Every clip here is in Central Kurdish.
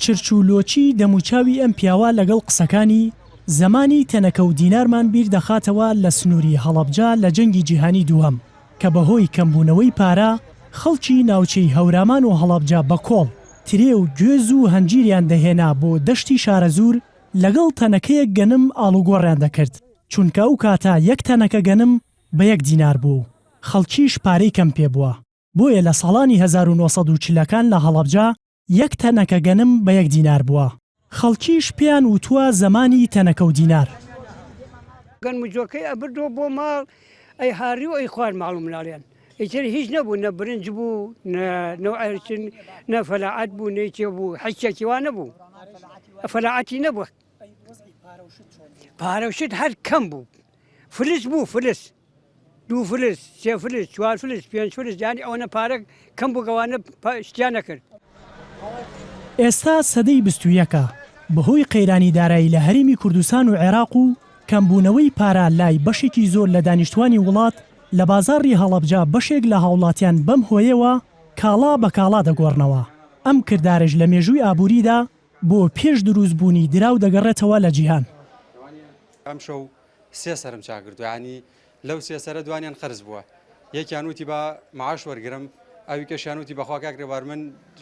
چرچ و لۆچی دەموچاوی ئەم پیاوە لەگەڵ قسەکانی، زەمانی تەنەکە و دینارمان بیر دەخاتەوە لە سنووری هەڵەبجە لە جەنگی جیهانی دووهەم کە بەهۆی کەمبوونەوەی پارە خەڵکی ناوچەی هەورامان و هەڵەبجە بە کۆڵ ترێ و گوێز و هەنجیریان دەهێنا بۆ دەشتی شارەزوور لەگەڵ تەنەکەیەک گەنم ئاڵوگۆڕیان دەکرد چونکە ئەو کاتە یەک تەنەکە گەنم بە یەک دینار بوو و خەڵکیش پارەی کەم پێ بووە بۆیە لە ساڵانی 1940 ەکان لە هەڵەبجە یەک تەنەکە گەنم بە یەک دینار بووە، خەڵکیش پێیان وتووە زەمانی تەنەکە و دینار. گەنم و جۆکەی ئەبردەوە بۆ ماڵ ئەیهاڕی و ئەیخوارد ماڵ و مناڵیان ئیتر هیچ نەبوو نە برنج بوو نە نەوعێرچن نە فەلاعەت بوو نە هیچێ بوو حیچێکی وا نەبوو فەلاعەتی نەبوو پارە و شت هەر کەم بوو فلس بوو فلس دوو فلس سێ فلس چوار فلس پێنج فلس یانی ئەوەنە پارە کەم بوو گەوانە شتیان نەکرد. ئێستا سەدەی بیست و یەکە، بەهۆی قەیرانی دارایی لە هەرێمی کوردستان و عێراق و کەمبوونەوەی پارە لای بەشێکی زۆر لە دانیشتوانی وڵات لە بازاڕی هەڵەبجە بەشێک لە هاوڵاتیان بەم هۆیەوە کاڵا بە کاڵا دەگۆڕنەوە، ئەم کردارەش لە مێژووی ئابووریدا بۆ پێش دروستبوونی دراو دەگەڕێتەوە لە جیهان. ئەمشەو سێ سەرم چاک کردوە یانی لەو سێ سەرە دوانیان قەرز بووە یەکیان وتی با معاش وەرگرم ئەوی کەشیان وتی بەخوا کاک رێبوار من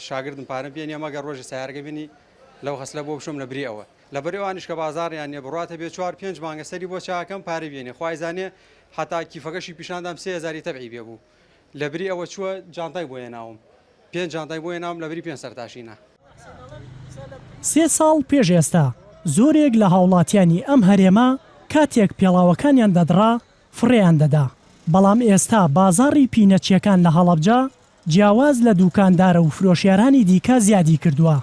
شاگردم پارەم پێ نیە مەگەر ڕۆژی سیارەکە بینی لەو غەسلە بۆ بشۆم لە بری ئەوە لەبەر ئەوانیش کە بازاڕیان نیە بڕواتە بێ چوار پێنج مانگە سەری بۆ چاکەم پارەی بێنێ خوای زانێ حتا کیفەکەشی پیشاندام 3000 تەبعی بێ بوو لە بری ئەوە چووە جانتای بۆ هێناوم پێنج جانتای بۆ هێناوم لە بری پێنج سەرتاشینە. سێ ساڵ پێش ئێستا زۆرێک لە هاوڵاتیانی ئەم هەرێمە کاتێک پێڵاوەکانیان دەدڕا فڕێیان دەدا، بەڵام ئێستا بازاڕی پینەچیەکان لە هەڵەبجە جیاواز لە دوکاندارە و فرۆشیارانی دیکە زیادی کردووە،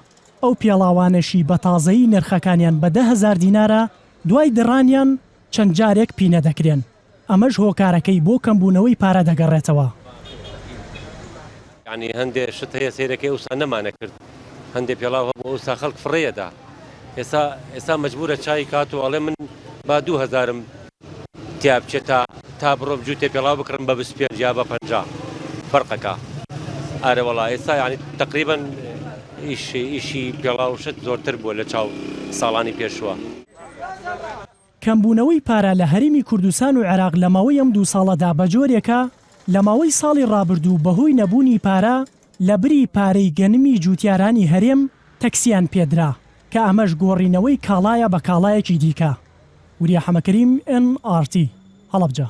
ئەو پێڵاوانەشی بە تازەیی نرخەکانیان بە 10,000 دینارە دوای دڕانیان چەند جارێک پینە دەکرێن. ئەمەش هۆکارەکەی بۆ کەمبوونەوەی پارە دەگەڕێتەوە. یانی هەندێ شت هەیە سەیرەکەی ئەوسا نەمانەکرد هەندێ پێڵاو هەبوو ئەوسا خەڵک فڕێیەدا ئێستا ئێستا مەجبورە چای کات و ئەڵێ من با دوو هەزارم تیا بچێت تا تا بڕۆم جووتێ پێڵاو بکڕم بە 25 یا بە 50 فەرقەکە ئارە وەڵا ئێستا یانی تقریبا ئیش ئیشی پێڵاو شت زۆرتر بووە لە چاو ساڵانی پێشووە. کەمبوونەوەی پارە لە هەرێمی کوردستان و عێراق لە ماوەی ئەم دوو ساڵەدا بەجۆرێکە لە ماوەی ساڵی ڕابردوو بەهۆی نەبوونی پارە لە بری پارەی گەنمی جووتیارانی هەرێم تەکسیان پێدرا کە ئەمەش گۆڕینەوەی کاڵایە بە کاڵایەکی دیکە. وریا حەمەکەریم، ئێن ئاڕ تی، هەڵەبجە.